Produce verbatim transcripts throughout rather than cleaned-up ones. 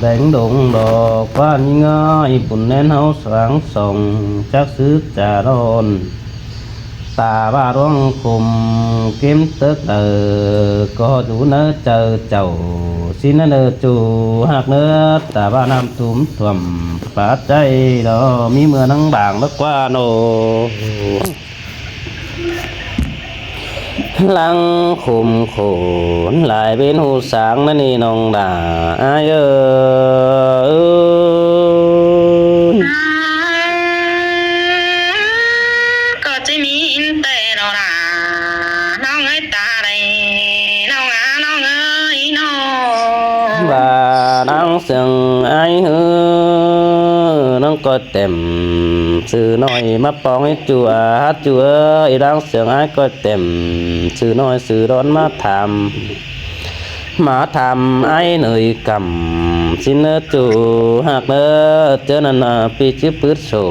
Téng đông đỏ ꞌquá ꞌnhính ơi, bun ꞌnén ꞌháu sáng sỏng chắc sứ chả đón. Ta ꞌva ꞌluống khum kém tớc đaư, ꞌcọ dú ꞌnớ chaư chảu, ꞌsịn ꞌnớ ꞌnớ ꞌchu ꞌhặc ꞌnớ, ta ꞌva ꞌnặm thum thuôm pá ꞌchái đó, ꞌmí ꞌmưa ꞌnăng bảng đắc ꞌquá ꞌnô. Lăng khum khổ lai ꞌvến hu sáng ꞌnớ ꞌnị ꞌnọng đả ải ơi. ꞌCọ ꞌchí ꞌmí ín ꞌtẹ ꞌnọng đả, ꞌnọng ơi ta đảy, ꞌnọng a ꞌnọng ơi ꞌnọng. ꞌVa đang sương ải ꞌhứ, ꞌnọng ꞌcoi tẻm sư ꞌnọi ꞌmá pong ꞌhế ꞌchu a, ꞌhứ ꞌchu ơi, đang sương ải ꞌcoi tẻm sư ꞌnọi sư đón ꞌmá tham. ꞌMá tham ải ꞌnọi căm, ꞌsịn ꞌnớ ꞌchu ꞌhặc ꞌnớ, ꞌchớ ꞌnặn a ꞌpi ꞌchí pứt sổ,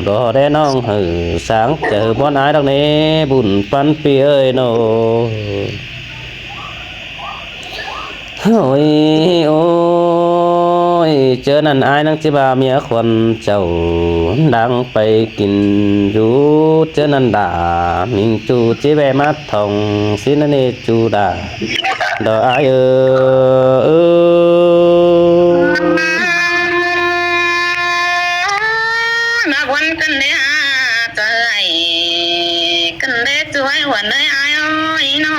đó đé ꞌnọng hảư sáng chaư bón ải đắc ꞌnê, bun ꞌpắn ꞌpi ơi ꞌnô. Ôi, ôi, ꞌchớ ꞌnặn ải ꞌnăng ꞌchí ꞌva ꞌmía khuôn chảu đang pay kin dú, ꞌchớ ꞌnặn đả ꞌmính ꞌchu ꞌchí ꞌvẹ ꞌmá thong, ꞌsịn ꞌnớ ꞌnị ꞌchu đả đó ải ơ. ꞌNọ khuôn căn đé a, chaư ải căn đé ꞌchu ải khuôn đé ải ơi ꞌnọng.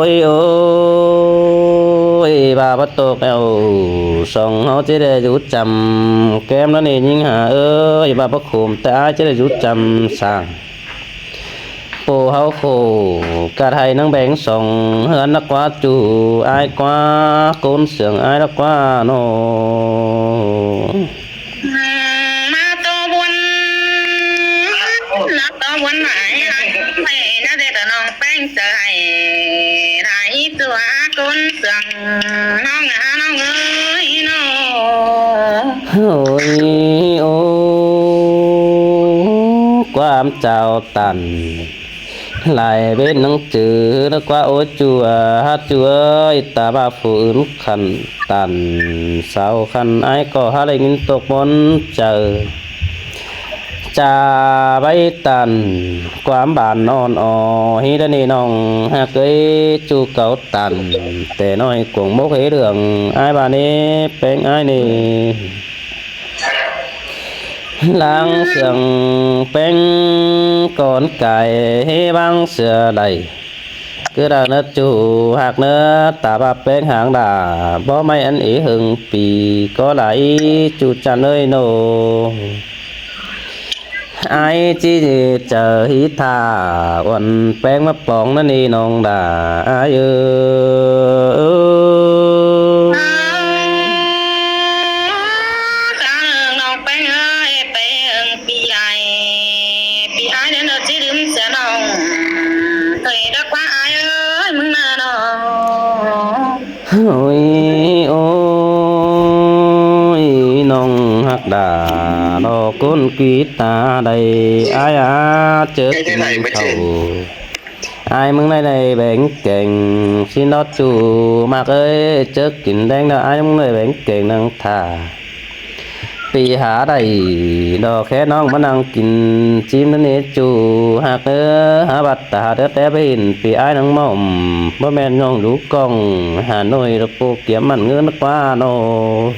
Ôi, ôi, ꞌva bắt tốc eo song ꞌháu ꞌchí đảy dú chăm kém ꞌnớ ꞌnị ꞌnhính ha ơi, ꞌva bắt khum ꞌtẹ ải ꞌchí đảy dú chăm sang. Pô ꞌháu khổ ꞌcặt ꞌhạy ꞌnăng béng song ꞌhướn ꞌnớ ꞌquá ꞌchu ải ꞌquá, ꞌcốn sương ải ꞌnớ ꞌquá ꞌnô. ꞌMá ꞌtố buôn, ꞌmá ꞌtố buôn ải, ꞌnọng ꞌtẹ ꞌnọng ꞌpéng chaư ải, ải ꞌchu a ꞌcốn sương ꞌnọng a ꞌnọng ơi ꞌnọng. Ôi, ôi, ꞌquám chao tản lai ꞌvến ꞌnăng chứ ꞌnớ ꞌquá ôi ꞌchu a, ꞌhứ ꞌchu ơi, ta ꞌva phủ ứn khăn tản, sau khăn ải ꞌcọ hák ꞌlẹng ꞌnhính tốc ꞌmôn chaư. Chả báy tản ꞌquám bản ón o ꞌhí đa ꞌnị ꞌnọng ꞌhặc ơi, ꞌchu cáu tản ꞌtẹ ꞌnọi cuông mốc ꞌhế đường ải ꞌva ꞌnị, ꞌpéng ải ꞌnị. Lăng sương ꞌpéng cón cai ꞌhế ꞌváng sửa đảy. ꞌCứ đaư ꞌnớ ꞌchu ꞌhặc ꞌnớ, ta ꞌva ꞌpéng háng đả bók ꞌmạy ăn ế hưng pí ꞌcọ lai ꞌchu chăn ơi ꞌnô. Ải ꞌchí chaư hí thả uôn ꞌpéng ꞌmá pong ꞌnớ ꞌnị ꞌnọng đả ải ơ. Tháng ꞌnưng ꞌnọng ꞌpéng ơi, ꞌpéng pí ải, pí ải đé ꞌnớ ꞌchí đứm sia ꞌnọng, thôi đắc ꞌquá ải ơi ꞌmứng ꞌnớ ꞌnọng. Ôi, ôi, ꞌnọng ꞌhặc đả ꞌlọ ꞌcốn ꞌquí ta đảy ải a, ꞌchớ kin thảu. Ải ꞌmứng ꞌnọi đảy béng keng ꞌsịn ꞌnọt ꞌchu ꞌmặc ơi, ꞌchớ kin ꞌlẹng ꞌnớ ải ꞌmứng ꞌnọi béng keng ꞌnăng thả. Pí hák đảy ꞌlọ khék ꞌnọng ꞌmá ꞌnăng kin ꞌchím ꞌnớ ꞌnị ꞌchu ꞌhặc ꞌnớ, hák bát ta hák đé té báy hên pí ải ꞌnăng ꞌmom, báu ꞌmen ꞌnọng đú cỏng Hà Nội ꞌlọ pô kiêm mẳn ꞌngớn ꞌquá ꞌnô.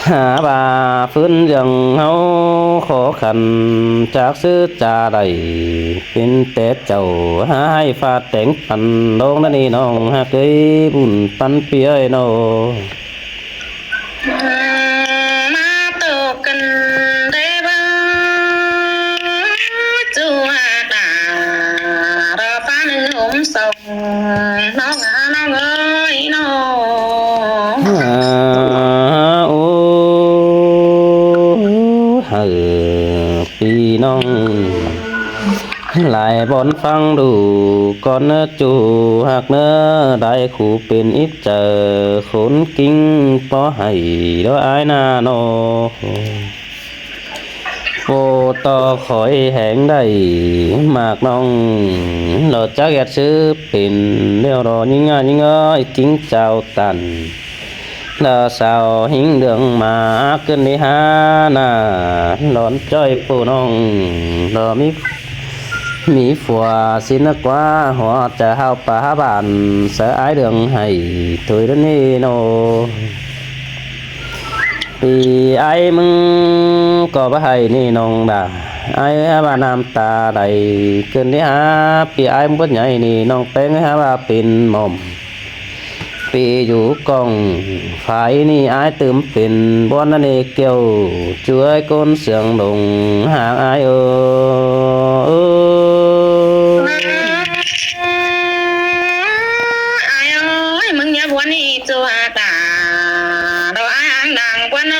Hák ꞌva ꞌphớn dương ꞌháu khó khăn chắc sứ chả đảy pên té chảu, hák ꞌhạy pha téng păn ꞌlống ꞌnớ ꞌnị ꞌnọng ꞌhặc ơi, bun ꞌpắn ꞌpi ơi ꞌnô. ꞌMá tô căn đé báu ꞌchu ꞌhặc đả, ꞌlọ pá ꞌnưng ốm sông ꞌnọng a ꞌnọng ơi ꞌnọng. Hák ôi, hảư pí ꞌnọng lai bón ꞌphắng đu cón ꞌnớ ꞌchu ꞌhặc ꞌnớ, lai khu pên íp chaư khốn kính ꞌpó hảy đó ải ꞌnớ ꞌnọng. Pô ꞌto khỏi heng đảy ꞌmặc ꞌnọng, lo chắc ꞌdệt ꞌsứ pên ꞌlẹo lo ꞌnhính ꞌnhính ơi, ꞌkính chao tản lo sao ꞌhính ꞌlương ꞌmá ꞌcứn đi hák ꞌna, lón ꞌchoi pô ꞌnọng lo ꞌmí ꞌmí phua ꞌsịn ꞌnớ ꞌquá, hua chaư ꞌhạu pá hák bản, sáư ải ꞌlương hảy thôi ꞌlới ꞌnị ꞌnọ. ꞌPi ải ꞌmứng ꞌcọ báu hảy ꞌnị ꞌnọng đa. Ải ꞌhứ hák ꞌva ꞌnặm ta đảy ꞌcứn đi hák ꞌpi ải ꞌmứng bớt nháư ꞌnị ꞌnọng ꞌpéng, ꞌhứ hák ꞌva pên mom ꞌpi dú cỏng. Phải ꞌnị ải tứm pên ꞌbuôn ꞌnặn ꞌnị kiêu, ꞌchu ơi ꞌcốn ꞌsướng lông hák ải ơ. Ải ơi, ꞌmứng ꞌnhá ꞌbuôn ꞌnị ꞌchu hák ta, lo ải háng đang ꞌbuôn ơ,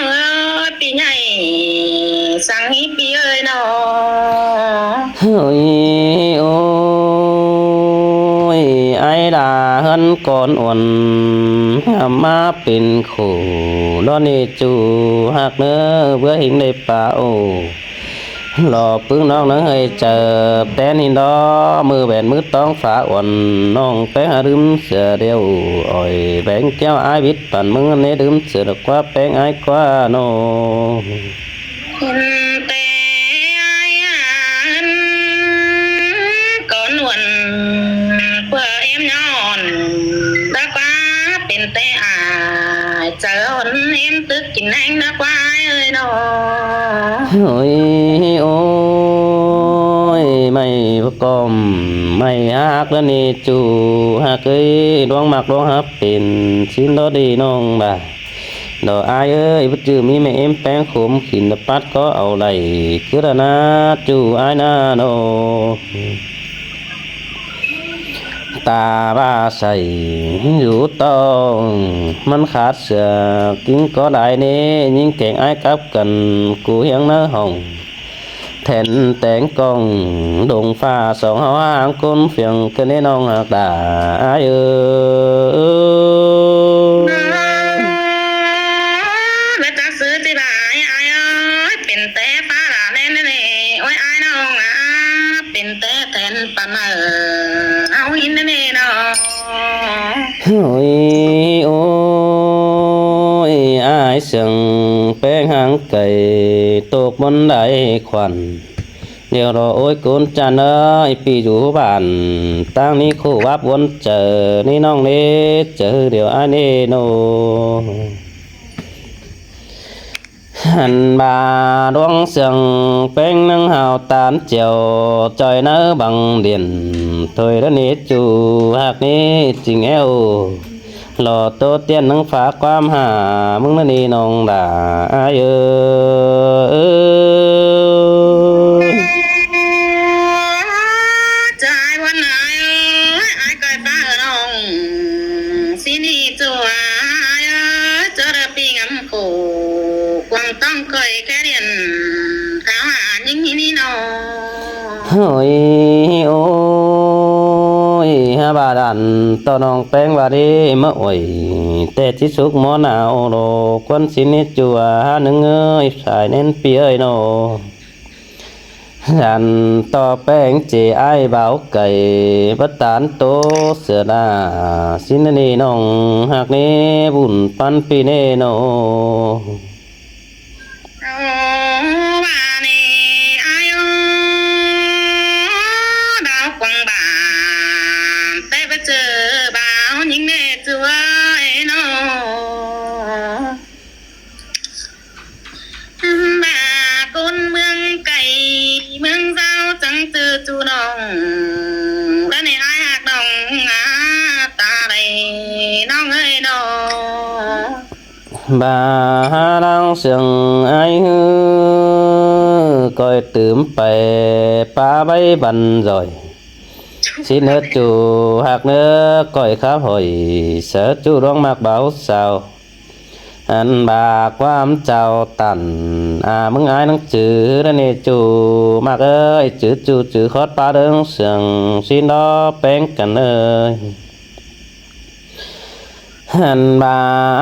ꞌpi nháư săng ꞌhí ꞌpi ơi ꞌnọ. Ôi, ôi, ải đa ꞌhướn cón uôn, hăm ꞌmá pên khổ, lo ꞌnị ꞌchu hák ꞌnớ, báu ꞌhính đảy pá ổ. Lo ꞌpứng ꞌnọng ꞌnớ hơi chaư ꞌtến ꞌhính đó, ꞌmự bẻn ꞌmự tóng phá uôn, ꞌnọng ꞌpéng hák đưm sửa điêu, ỏi bẻng kéo ải bít păn ꞌmứng ꞌnị đưm sửa ꞌlẹo ꞌquá ꞌpéng ải ꞌquá ꞌnọ. Pên té ải ꞌhướn cón uôn, ꞌpưa ꞌếm nhón, đa ꞌquá pên té ải chaư ꞌhướn ꞌếm tứk kin ꞌhéng đa ꞌquá ải ơi ꞌnọ. Ôi, ôi, ꞌmạy pá ꞌcóm, ꞌmạy hák ꞌlới ꞌnị ꞌchu hák ơi, ꞌluống ꞌmặc ꞌluống hák pên ꞌsịn đó đi ꞌnọng đa. Lo ải ơi, báu ꞌchư ꞌmí ꞌmạy ꞌếm ꞌpéng khôm khỉn đa pắt có au đảy, ꞌcứ đa ꞌná ꞌchu ải ꞌná ꞌnọ. Ta ꞌva sai dú ꞌto ꞌmắn khát sửa ꞌkính có lai ꞌnị, ꞌnhính kéng ải cắp căn cu hiếng ꞌnớ hỏng. Then téng cỏng, đông pha song ꞌháu háng ꞌcốn phiêng ꞌcứn ꞌnị ꞌnọng hák đa ải ơ. Báu chắc ꞌsứ ꞌchí bá ải ơi, pên té pá đa ꞌnén ꞌnị, ôi ải ꞌnọng a, pên té then pá ꞌnớ ꞌháu ꞌhính ꞌnị ꞌnọ. Ôi, ôi, ải sương ꞌpéng háng cay, tốc ꞌmắn đảy khuôn. Điêu lo ôi ꞌcốn chăn ơi, ꞌpi dú bản, ꞌtáng ꞌnị khổ báp ꞌbuôn chaư ꞌnị ꞌnọng ꞌnị, chaư điêu ải ꞌnị ꞌnọ. Hẳn ꞌva ꞌluống sương ꞌpéng ꞌnăng hao tán chiêu, ꞌchoi ꞌnớ băng điện, thôi ꞌlới ꞌnị ꞌchu hák ꞌnị chính eo. Lo tô tiên ꞌnăng phá ꞌquám hả ꞌmứng ꞌnớ ꞌnị ꞌnọng đa ải ơ. Chai ꞌbuôn ải ơi, ải ꞌcoi pá ꞌnọng ꞌsịn ꞌnị ꞌchu ải ơi, ꞌchớ đa ꞌpi ngắm khổ, quảng tóng ꞌcoi ké điện, tháo hả ꞌnhính ꞌnị ꞌnọ. Ôi, ôi, hák ꞌva đan ꞌto ꞌnọng ꞌpéng ꞌva đi ꞌmá ôi, té ꞌchí súc ꞌmó nao lo, ꞌquán ꞌsịn ꞌnị ꞌchu hák ꞌnưng ơi, sai ꞌnén ꞌpi ơi ꞌnọ. Đan ꞌto ꞌpéng ꞌchí ải báo cay, báu tán tô sửa đa, ꞌsịn ꞌnị ꞌnọng hák ꞌnị bun păn ꞌpi ꞌnị ꞌnọ. Ơ, ꞌva ꞌnị ải ơ, báo quảng bản, té báu ꞌchư báo ꞌnhính ꞌnị ꞌchu ơi ꞌnọ. Bá ꞌcốn ꞌmướng cay, ꞌmướng dao chắng ꞌchư ꞌchu ꞌnọng, ꞌlới ꞌnị ải hák ꞌnọng a, ta đảy ꞌnọng ơi ꞌnọ. Bá hák ꞌluống sương ải ꞌhứ, ꞌcoi tứm pay pá báy băn doi. ꞌSịn ꞌnớ ꞌchu hák ꞌnớ, ꞌcoi khắp hỏi, sáư ꞌchu ꞌluống ꞌmặc báo sao. Ăn bá ꞌquám chao tản, a ꞌmứng ải ꞌnăng chứ ꞌlới ꞌnị ꞌchu ꞌmặc ơi, chứ ꞌchu chứ khót pá ꞌluống sương ꞌsịn đó ꞌpéng căn ơi. Hẳn ꞌva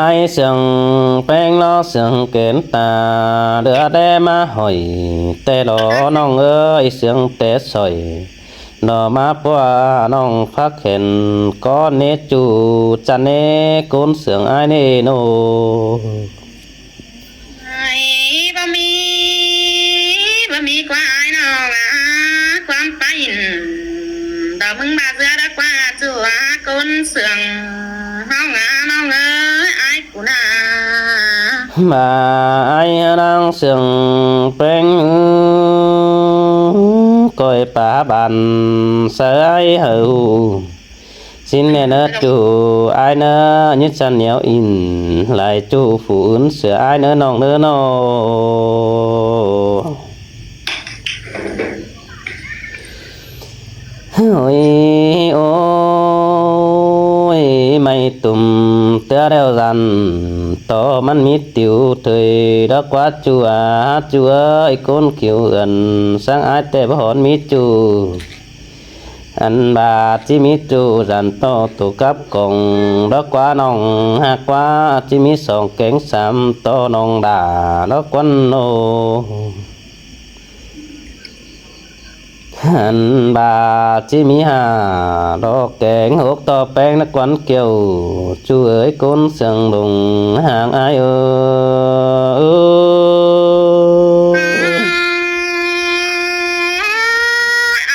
ải Sương ꞌPéng lo sương kén ta, ꞌlứa đé ꞌmá hỏi, té lo ꞌnọng ới sương té sỏi, lo ꞌmá ꞌpưa ꞌnọng phák khen, ꞌcọ ꞌnê ꞌchu chăn ꞌnê ꞌcốn sương ải ꞌnê ꞌnộ. Ai, báu ꞌmí, báu ꞌmí ꞌquá ải ꞌnọng a, ꞌquám pá ꞌhịn, đỏ ꞌmứng ꞌva ꞌdứa đá ꞌquá ꞌchu a, ꞌcốn sương ꞌhóng a ꞌnọng ới, ải cu ꞌna. ꞌVa ải ꞌnăng Sương ꞌPéng ư, ꞌcoi pá bản sáư ải hảư ꞌhụ. ꞌSịn ꞌnê ꞌnớ ꞌchu ải ꞌnớ, ꞌnhứ chăn nẻo ꞌnị lai ꞌchu phủ ứn sửa ải ꞌnớ ꞌnọng ꞌnớ ꞌnọ. Ôi, ôi, ꞌmạy tủm ꞌtứa ꞌlẹo dăn, ꞌto ꞌmắn ꞌmí tiếu thời đó ꞌquá ꞌchu a, ꞌchu ới, ꞌcốn khiếu ươn sáng ải té báu hỏn ꞌmí ꞌchu. Ăn ꞌva ꞌchí ꞌmí ꞌchu dăn ꞌto tô cắp cỏng, đó ꞌquá ꞌnọng ꞌhặc ꞌquá ꞌchí ꞌmí song kéng sam ꞌto ꞌnọng đả đó ꞌquắn ꞌnộ. Ăn ꞌva ꞌchí ꞌmí hả đó kéng hốc ꞌto ꞌPéng ꞌnớ ꞌquắn kiêu, ꞌchu ới ꞌcốn sương lùng hang ải ơi.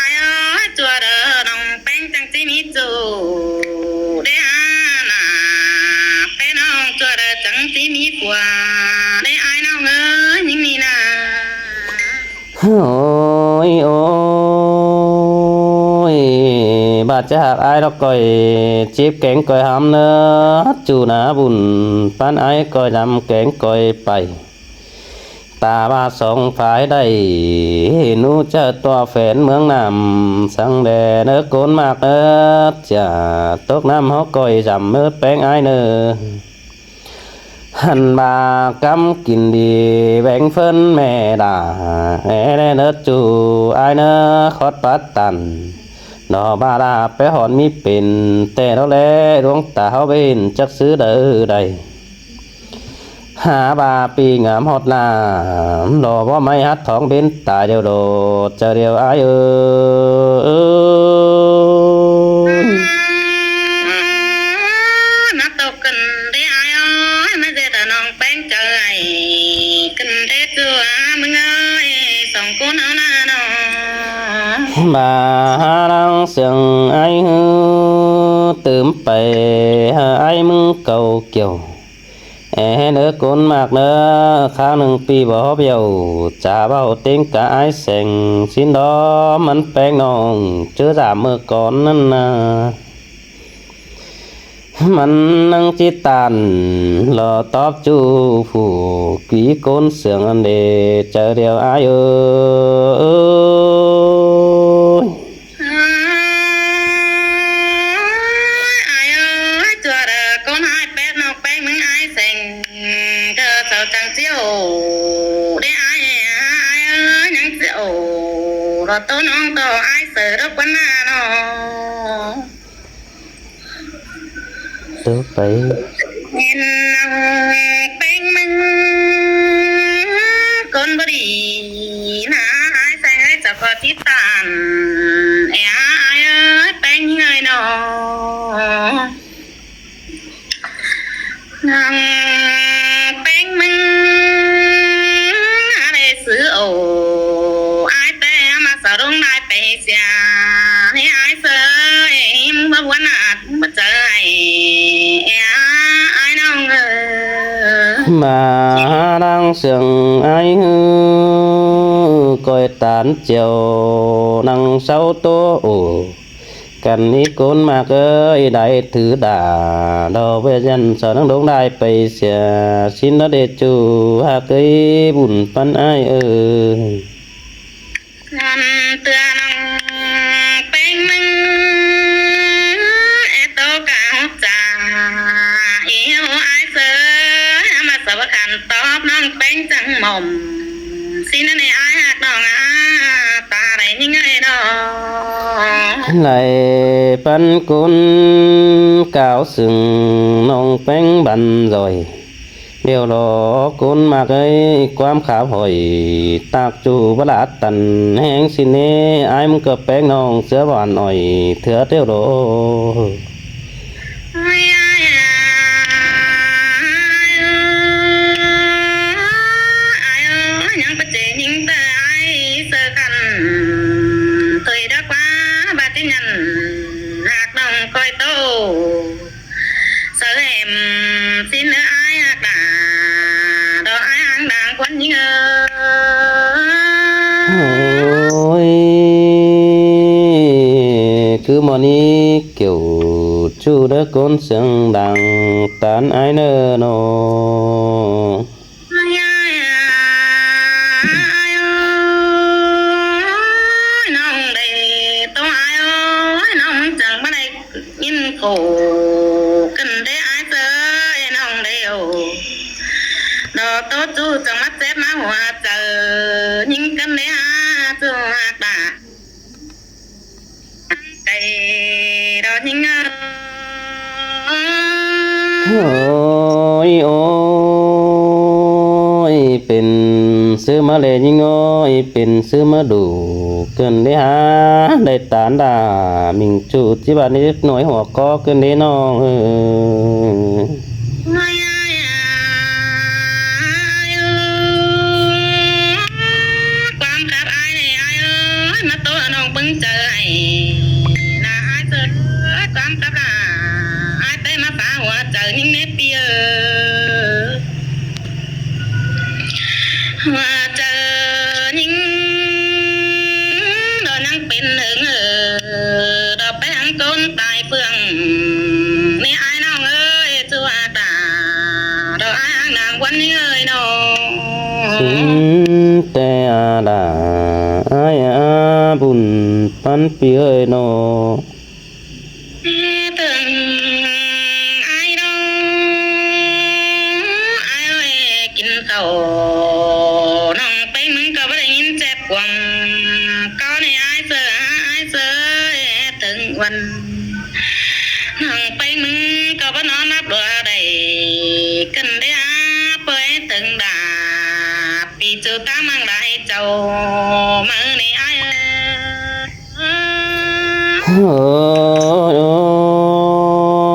Ải ơi, ꞌchua đaư ꞌnọng ꞌPéng chắng ꞌchí ꞌmí ꞌchu đé a ꞌna, ꞌpé ꞌnọng ꞌchua đaư chắng ꞌchí ꞌmí pua đé ải ꞌnọng ới, ꞌnhính ꞌnị ꞌna. Ôi, ôi, ꞌva ꞌchí ꞌhặc ải đó ꞌcoi, chíp kéng ꞌcoi hăm ꞌnớ, ꞌchu ꞌna bun ꞌpắn ải ꞌcoi dăm kéng ꞌcoi pay. Ta ꞌva song phái đảy, ꞌnụ ꞌchớ ꞌtọ phén ꞌmướng ꞌnặm, săng đe ꞌnớ ꞌcốn ꞌmặc ꞌnớ, ꞌchạ tốc ꞌnặm ꞌháu ꞌcoi dăm ꞌmớ ꞌPéng ải ꞌnớ. Hăn ꞌva cắm kin đi béng phớn ꞌme đa, é đe ꞌnớ ꞌchu ải ꞌnớ khót pát tăn. Đó ꞌva đa pé hòn ꞌmí pên, té đó lé ꞌluống ta ꞌháu bên chắc xứ đaư đảy. Hả ꞌva pi ngắm hót ꞌna, lo báu ꞌmạy hắt thóng bến ta điêu đồ, chaư điêu ải ơi. Ná tô ꞌcứn đé ải ơi, ꞌmá ꞌdệt ta ꞌnọng ꞌPéng chaư ải, ꞌcứn đé ꞌchu a ꞌmứng ơi, song ꞌcốn ꞌháu ꞌna ꞌnọ. ꞌVa hả ꞌnăng Sương ải ꞌhứ, tứm pay hả ải ꞌmứng cầu kiêu. É ꞌnớ ꞌcốn ꞌmặc ꞌnớ, kháng ꞌnưng pi báu hóp dẻo, chả ꞌvạu ꞌtếng cá ải seng, ꞌsịn đó ꞌmắn ꞌPéng ꞌnọng, ꞌchớ dả ꞌmự cón ꞌnặn ꞌna. ꞌMắn ꞌnăng ꞌchí tản, lo tóp ꞌchu phủ, quí ꞌcốn Sương ăn đê, chaư điêu ải ơi. Ôi, ải ơi, ꞌchua đaư ꞌcốn ải pét ꞌnọng ꞌPéng ꞌmứng ải seng, ꞌchớ sau chắng ꞌchí ổ đé ải, ải ơi, ꞌnhắng ꞌchí ổ, lo ꞌtố ꞌnọng ꞌtọ ải saư đó ꞌquá ꞌna ꞌnọ. Tứ pay. Hên ꞌnọng ꞌPéng ꞌmứng ꞌcốn báu đi ꞌna, ải seng ơi, sau ꞌcọ ꞌchí tản, é ải ơi, ꞌPéng ꞌnhính ơi ꞌnọ. ꞌNọng ꞌPéng ꞌmứng hả đé sư ổ, ải té ꞌmá sau ꞌluống lai pay sia, ꞌnị ải saư ơi, ꞌmứng báu ꞌva ꞌna, ꞌmứng báu chaư ải, é ải ꞌnọng ơi. ꞌVa hả ꞌnăng Sương ải ꞌhứ, ꞌcoi tản chiêu ꞌnăng sau ꞌtố ổ. Căn ꞌnị ꞌcốn ꞌmặc ơi, đảy thứ đả, đó ꞌviạk dăn sau ꞌnăng ꞌluống lai pay sia, ꞌsịn đó đê ꞌchu ꞌhặc ới bun ꞌpắn ải ơi. Ăn ꞌtưa ꞌnọng ꞌPéng ꞌmứng, é tô cá hốc chả, ꞌí ꞌhụ ải saư, ꞌmá sau ꞌva khăn tóp ꞌnọng ꞌPéng chắng mỏm, ꞌsịn ꞌnị ải ꞌhặc ꞌnọng a, ta đảy ꞌnhính ơi ꞌnọ. Đảy păn ꞌcốn cáo sưng ꞌnọng ꞌpéng băn ꞌdội. ꞌLẹo lo ꞌcốn ꞌmặc ơi, ꞌquám khả khỏi tắc ꞌchu bá lát tăn ꞌhéng ꞌsịn ꞌnê, ải ꞌmứng ꞌcọ ꞌpéng ꞌnọng ꞌsứa bản ỏi ꞌtưa ꞌlẹo lo. Ải ơi, ꞌnhắng ꞌpá ꞌchê ꞌnhính ꞌtẹ ải ꞌsớ căn. Thôi đắc ꞌva ꞌva ꞌchí nhẳn ꞌhặc ꞌnọng khỏi tô. ꞌSớ hẻm ꞌsịn ꞌnớ ải ꞌhặc đa, đo ải ꞌháng đang ꞌquán ꞌnhính ơi. Ôi, cứ ꞌmọ ꞌnị kiẻo ꞌchu đớ ꞌcốn sương đang tán ải ꞌnớ ꞌnọ. Ải ơi, ꞌnọng đảy tô ải ơi, ꞌnọng chắng bá đảy ꞌnhính khổ cơn đế ải ꞌsớ ꞌnọng đảy ổ. Đo tô ꞌchu chắng ꞌmá chếp ꞌmá hua chaư ꞌnhính cơn đế ải ꞌchu ꞌhặc đa. Cay đo ꞌnhính ơi. Ôi, ôi, pên ꞌsứ ꞌmá ꞌlẹ ꞌnhính ơi, pên ꞌsứ ꞌmá đủ cơn đế ải đảy tán đa, ꞌmính ꞌchu ꞌchí bá ꞌnị ꞌnọi hua ꞌcọ cơn đế ꞌnọng ơi. Ôi, ải ơi, ải ơi, ꞌquám khắp ải ꞌnị ải ơi, ꞌmá tô ꞌnọng ꞌpứng chaư ải. ꞌNa ải ꞌsớ, ꞌquám khắp đa, ải ꞌpé ꞌmá phá hua chaư ꞌnhính ꞌnê ꞌpi ơi. Hua chaư ꞌnhính, đo ꞌnhắng pên ꞌhướng ơ, đo ꞌpé ꞌháng ꞌcốn tai phượng. ꞌNị ải ꞌnọng ơi, ꞌchu ꞌhặc đa, đo ải ꞌháng đang ꞌquán ꞌnhính ơi ꞌnọ. Sính ꞌtẹ a đa, ải a bun păn ꞌpi ơi ꞌnọ. Tưng ải đo, ải ơi, kin khảu. ꞌNọng ꞌpéng ꞌmứng ꞌcọ bá đảy ꞌnhính chếp cuông. ꞌCọ ꞌnị ải ꞌsớ, ải ꞌsớ, tưng uôn. ꞌNọng ꞌpéng ꞌmứng ꞌcọ bá ꞌnón ꞌnặp đua đảy. Cơn đế ải ꞌpưa tưng đa. ꞌPi ꞌchu táng ꞌmáng lai chảu. ꞌMự ꞌnị ải ơi. Ôi,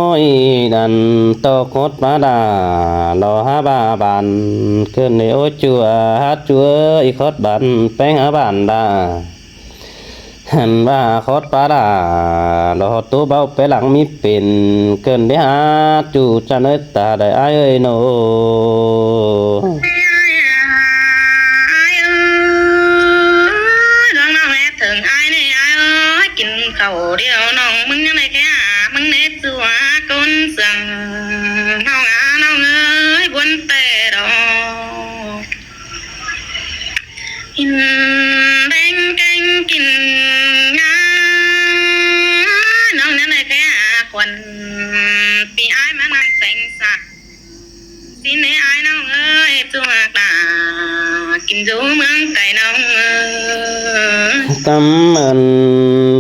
ôi, đăn tô khót bá đa, lo hák bá bản, cơn đế ôi ꞌchu a, hák ꞌchu ơi, khót bản, ꞌpéng hák bản đa. Hẳn bá khót bá đa, lo hó tú báu pé lăng ꞌmí pên, cơn đế hák ꞌchu chăn ơi ta đảy ải ơi ꞌnọ. Ải ơi, ꞌlống ꞌnọng ꞌmé tưng ải ꞌnị ải ơi, kin khảu điêu ꞌnọng ꞌmứng ꞌnhắng đảy ké a, ꞌmứng ꞌnê ꞌchu a, ꞌcốn sương ꞌnọng a, ꞌnọng ơi, buôn ꞌtẹ đo. Kin beng keng kin ꞌnhá, ꞌnọng ꞌnhắng đảy ké a, khuôn ꞌpi ải ꞌmá ꞌnăng seng sa. ꞌSịn ꞌnê ải ꞌnọng ơi, ꞌchu ꞌhặc đa, kin dú ꞌmướng cay ꞌnọng ơi. Căm ơn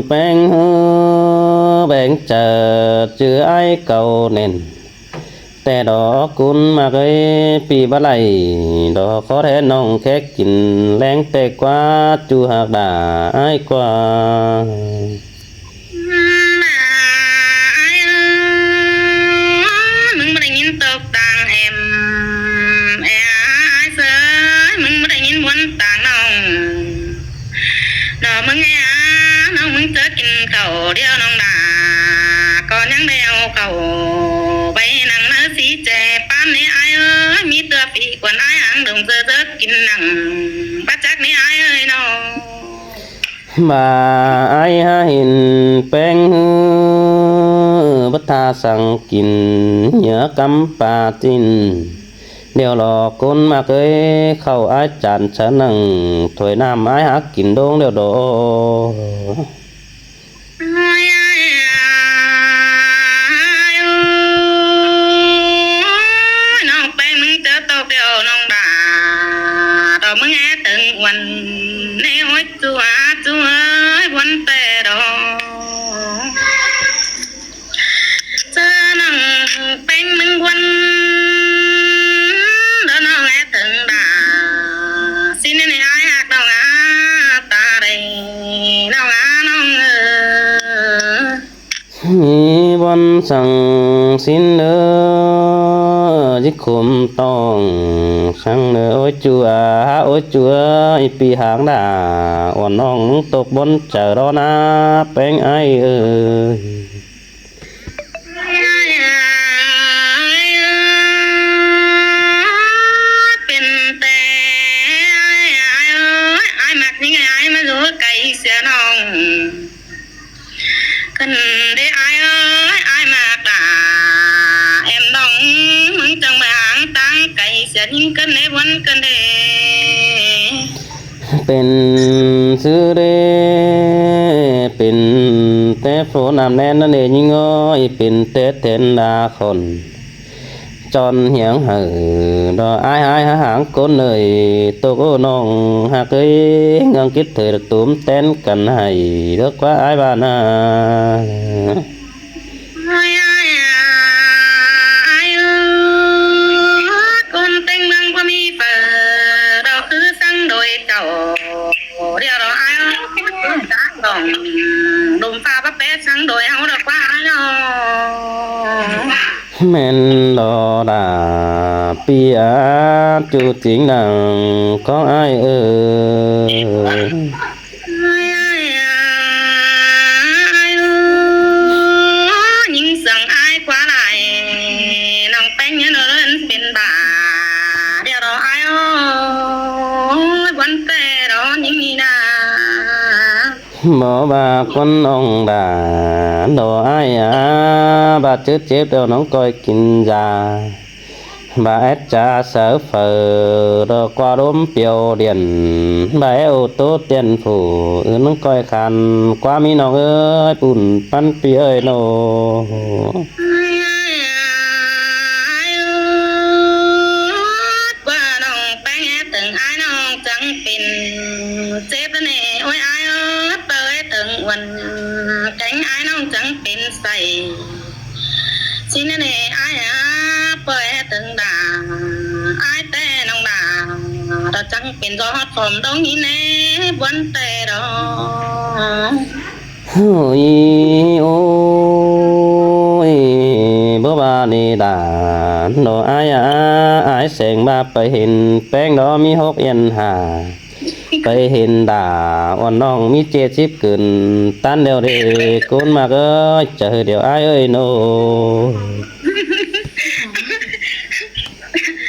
ꞌpéng ꞌhứ, ꞌpéng chaư, ꞌchư ải cáu ꞌnén. ꞌTẹ đo ꞌcốn ꞌmặc ơi, ꞌpi bá đảy, đo khót hé ꞌnọng khék kin, ꞌlẹng ꞌtẹ ꞌquá, ꞌchu ꞌhặc đa, ải ꞌquá. ꞌMá ải ơi, ꞌmứng bá đảy ꞌnhính tốc tang hẻm, ải ải ꞌsớ, ꞌmứng bá đảy ꞌnhính buôn tang ꞌnọng. Đo ꞌmứng ải a, ꞌnọng ꞌmứng ꞌchớ kin khảu điêu ꞌnọng đa, ꞌcọ ꞌnhắng đeo khảu ꞌvạy nẳng ꞌnớ sí che pán ꞌnị ải ơi, ꞌmí ꞌtưa ꞌpi khuôn ải ꞌháng đông ꞌsớ ꞌchớ kin nẳng, bá chắc ꞌnị ải ơi ꞌnọ. ꞌVa ải hák hên ꞌpéng ꞌhứ, báu tha săng kin, ꞌnhá căm pá tin. Điêu lo ꞌcốn ꞌmặc ơi, khảu ải chản chả nẳng, thôi ꞌnặm ải hák kin đông điêu đo. Ôi, ải ơi, ải ơi, ꞌnọng ꞌpéng ꞌmứng ꞌchớ tốc điêu ꞌnọng đa, đo ꞌmứng é tưng uôn, ꞌnê ôi ꞌchu a, ꞌchu ơi, buôn ꞌtẹ đo. săng sín ꞌnớ, dí khôm tỏng săng ꞌnớ. Ối ꞌchua, ối ꞌchua, ꞌpi háng đả uôn ꞌnọng ꞌtộc bón chaư ꞌló ꞌná ꞌpéng ải ơi. Pên ꞌtẹ ải, ải ơi, ải ꞌmặc ꞌnhính ải ꞌmá dú cay sia ꞌnọng. Khửn đé ải ơi, ải ꞌmặc đả êm ꞌnọng, ꞌmứng chắng ꞌmá háng ꞌtáng cay sia ꞌnhính khửn đé ꞌvắn khửn đé. Pên ꞌsứ đé, pên ꞌtẹ phô nam ꞌnén ꞌnớ ꞌnị ꞌnhính ơi, pên ꞌtẹ tén đa khôn. Chon hiếng hảư ꞌló ải ải há háng ꞌcốn ơi, ꞌtộc ꞌnọng ꞌhặc ới, ꞌngang kít thời ꞌlạ tủm tén căn hảy, ꞌlớ ꞌquá ải ꞌva ꞌná. Ôi, ải ơi, ải ơi, ꞌcốn ꞌtếng ꞌmướng ꞌquá ꞌmí phaư, ꞌló cứ săng đôi chảu, điêu ꞌló ải ơi, chắng đỏng, đùm pha báp pé săng đôi ꞌháu ꞌló ꞌquá ải ꞌnớ. ꞌMen ꞌló đả ꞌpi a, ꞌchu chính năng ꞌcóng ải ơi. ꞌNhính săng ải ꞌquá lai, ꞌnọng ꞌpéng ꞌnhá ꞌnớ ꞌlớn pên bả, điêu ꞌló ải ơi, bón ꞌtẹ ꞌló ꞌnhính ꞌnị đa. Báu ꞌva ꞌcốn ꞌnọng đả, ꞌló ải a, ꞌva chứ chếp điêu ꞌnọng ꞌcoi kin da. ꞌVa é cha sáư phaư, ꞌló ꞌquá ꞌlốm piêu điện, ꞌva é ô tô tiên phủ, ứn ꞌcoi khan, ꞌquá ꞌmí ꞌnọng ới, pun ꞌpắn ꞌpi ơi ꞌnớ. ꞌQuá ꞌnọng ꞌpéng é tớng ải ꞌnọng chắng pên, chếp ꞌnớ ꞌnị, ôi ải ơi, phaư é tớng uôn, kéng ải ꞌnọng chắng pên say. Sín ꞌnớ ꞌnị ải a, phaư é tớng đả, ải ꞌtẹ ꞌnọng đả, ꞌló chắng pên ꞌdọ hót phom đóng ꞌnị ꞌnê, bón ꞌtẹ ꞌló. Ôi, ôi, báu ꞌva ꞌnị đả, ꞌló ải a, ải seng ꞌva pay hên ꞌpéng ꞌló ꞌmí hốc yên hả. Pay hên đả uôn ꞌnọng ꞌmí ꞌchê síp cửn, ꞌtán điêu đê, ꞌcốn ꞌmặc ới, chaư điêu ải ơi ꞌnớ.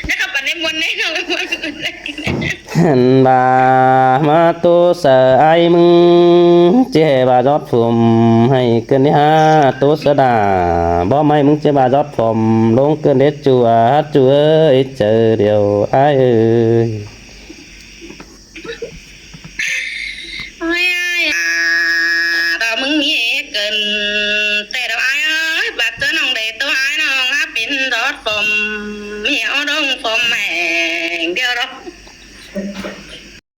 Chắc là bạn ấy muốn đấy, không muốn đấy. Hẳn ꞌva ꞌmá ꞌtố saư ải ꞌmứng, ꞌchí hê ꞌva dót phôm hảư ꞌcứn đé hả, ꞌtố saư đả, báu ꞌmạy ꞌmứng ꞌchí ꞌva dót phôm, ꞌlống ꞌcứn đé ꞌchu a, ꞌchu ới, chaư điêu ải ơi. Ôi ải a, ꞌló ꞌmứng ꞌmí ꞌcứn, ꞌtẹ ꞌló ải ơi, bát ꞌchớ ꞌnọng đảy ꞌtố ải ꞌnọng hák pên dót phôm, ꞌmí ꞌo đông phôm hẻng điêu ꞌló.